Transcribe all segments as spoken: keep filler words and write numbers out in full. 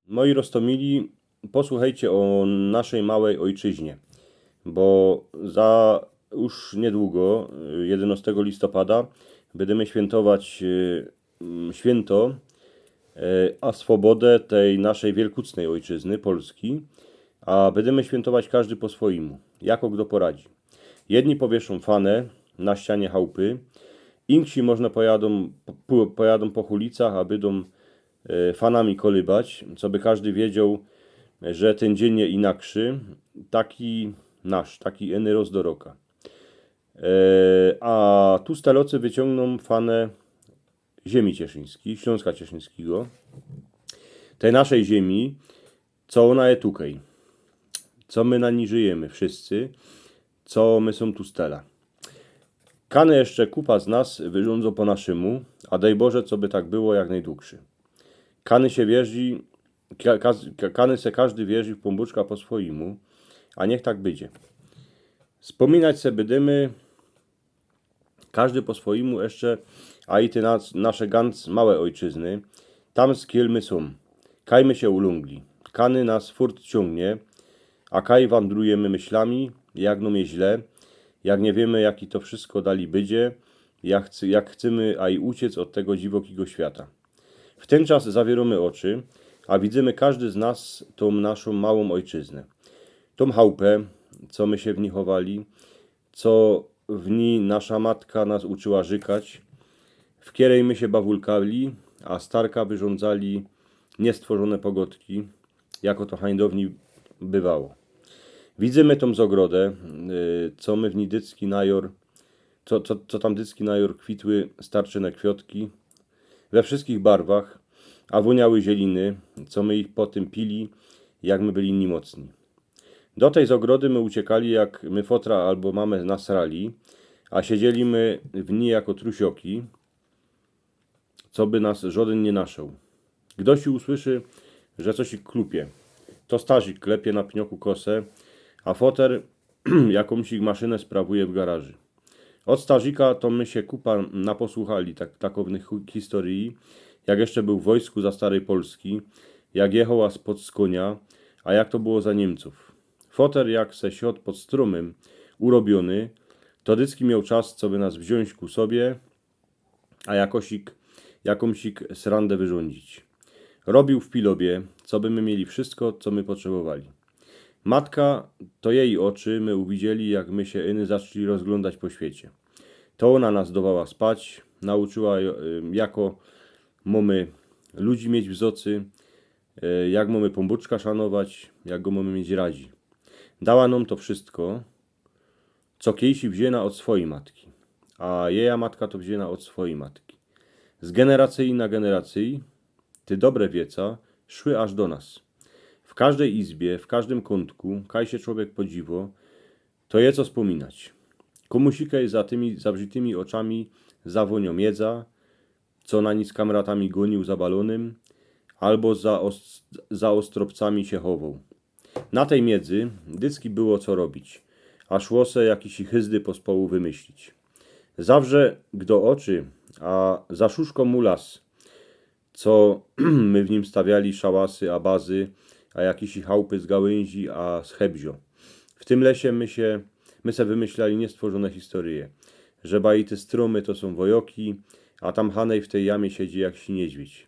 Moi roztomili, posłuchejcie ô naszej małej ojczyźnie, bo za już niydługo, jedenostego listopada, bydymy świyntować, e, mm, świynto, e, a swobodã tej naszej wielkucnej ojczyzny, Polski, a bydymy świyntować kŏżdy po swojymu, jako kto poradzi. Jedni powieszōm fanã na ścianie chałpy, inksi może pojadōm, po, pojadōm po chulicach, a bydōm, e, fanami kolybać, coby kŏżdy wiedzioł, że tyn dziyń je inakszy, taki nasz, taki iny roz do roka. E, a tu stalocy wyciōngną fanã ziymi cieszyńskij, Ślōnska Cieszyńskigo, tej naszej ziymi, co ôna je tukej, co my na nij żyjymy wszyscy, co my sōm tu stela. Kany jeszcze kupa z nas wyrządzōm po naszymu, a dej Boże, coby tak było jak nojdugszy. Kany sie wierzi, ka, ka, kany se kŏżdy wierzi w Pōnbōczka po swojimu, a niych tak bydzie. Spōminać se bydymy kŏżdy po swojimu jeszcze, a i te nas, nasze gŏnc małe ojczyzny, tam skil my sōm. Kaj my sie ulōngli. Kany nas furt ciōngnie, a kaj wandrujymy myślami, jak nōm je źle, jak niy wiymy, jaki to wszysko dali bydzie, jak, chcy, jak chcymy aj uciec ôd tego dziwokigo świata. W tyn czas zawiyrōmy ôczy, a widzymy kŏżdy z nas tōm naszōm małōm ojczyznã. Tōm chałpã, co my sie w nij chowali, co w nij nasza matka nas uczyła rzykać, w kerej my sie bawulkali, a starka wyrządzali niestworzōne pogodki, jako to hańdowni bywało. Widzymy tōm zogrodã, y, co my w nij dycki najor, co, co, co tam dycki najor kwitły starczyne kwiotki we wszyskich barwach, a wōniały zieliny, co my ich potym pili, jak my byli niymocyni. Do tej zogrody my uciekali, jak my fotra abo mamã nasrali, a siedzieli my w nij jako trusioki, coby nas żodyn niy naszoł. Gdoś usłyszy, że coś ich klupie. To starzik klepie na pnioku kosã, a foter jakōmś ich maszynã sprawuje w garaży. Ôd starzika to my sie kupa naposłuchali tak, takownych hu-, historyji, jak jeszcze bōł w wojsku za starej Polski, jak jechoł spod z konia, a jak to było za Niymcōw. Foter, jak se siod pod strōmym urobiōny, to dycki mioł czas, coby nas wziōńć ku sobie, a jakosik, jakōmsik srandã wyrządzić. Robiōł w pilobie, coby my mieli wszysko, co my potrzebowali. Matka, to jeji ôczy my uwidzieli, jak my sie iny zaczli rozglōndać po świecie. To ôna nas dowała spać, nauczyła, y, jako mōmy ludzi mieć w zocy, y, jak mōmy Pōnbōczka szanować, jak go mōmy mieć radzi. Dała nōm to wszysko, co kejsi wziyna ôd swojij matki, a jeja matka to wziyna ôd swojij matki. Z generacyji na generacyji te dobre wieca szły aż do nas. W kŏżdej izbie, w kŏżdym kōntku, kaj sie człowiek podziwo, to je co spōminać. Kōmusikej za tymi zawrzitymi ôczami zawōniŏ miedza, co na nij z kamratami gōniōł za balōnym, abo za os-, za ôstropcami sie chowoł. Na tej miedzy dycki było co robić, a szło se jakisi hyzdy pospołu wymyślić. Zawrze gdo ôczy, a zaszuszkŏ mu las, co my w nim stawiali szałasy a bazy, a jakisi chałpy z gałynzi a z hebzio. W tym lesie my sie, my se wymyślali niestworzōne historyje, że bajte strōmy to sōm wojoki, a tam hanej w tej jamie siedzi jakiś niedźwiedź.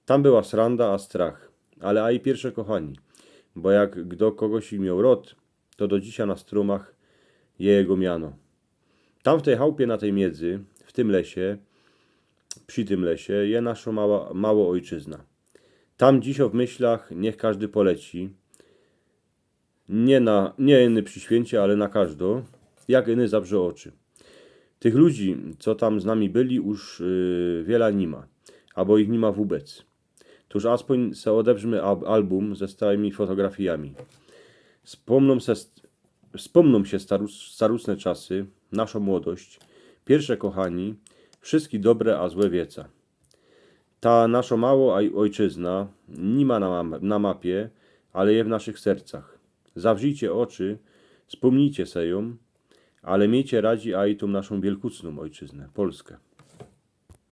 Tam była sranda a strach, ale aj piyrsze kochani, bo jak gdo kogosik mioł rod, to do dzisiej na strōmach je jego miano. Tam w tej chałpie, na tej miedzy, w tym lesie, przi tym lesie, je naszo mała, mało ojczyzna. Tam dzisiej w myślach niych kŏżdy poleci, niy na, niy iny przi świyncie, ale na kŏżdo, jak iny zawrze ôczy. Tych ludzi, co tam z nami byli, już, y, wiela niy ma, abo ich niy ma wōbec. Tōż aspōń se ôdebrzmy ab-, albōm ze starymi fotografijami. Spōmnōm se st-, spōmnōm sie starus-, starusne czasy, naszo młodość, piyrsze kochani, wszyski dobre a złe wieca. Ta naszo mało oj-, ojczyzna niy ma na ma-, na mapie, ale je w naszych sercach. Zawrzijcie ôczy, spōmnijcie se jōm, ale miejcie radzi aj tōm naszōm wielkucnōm ojczyznã, Polskã.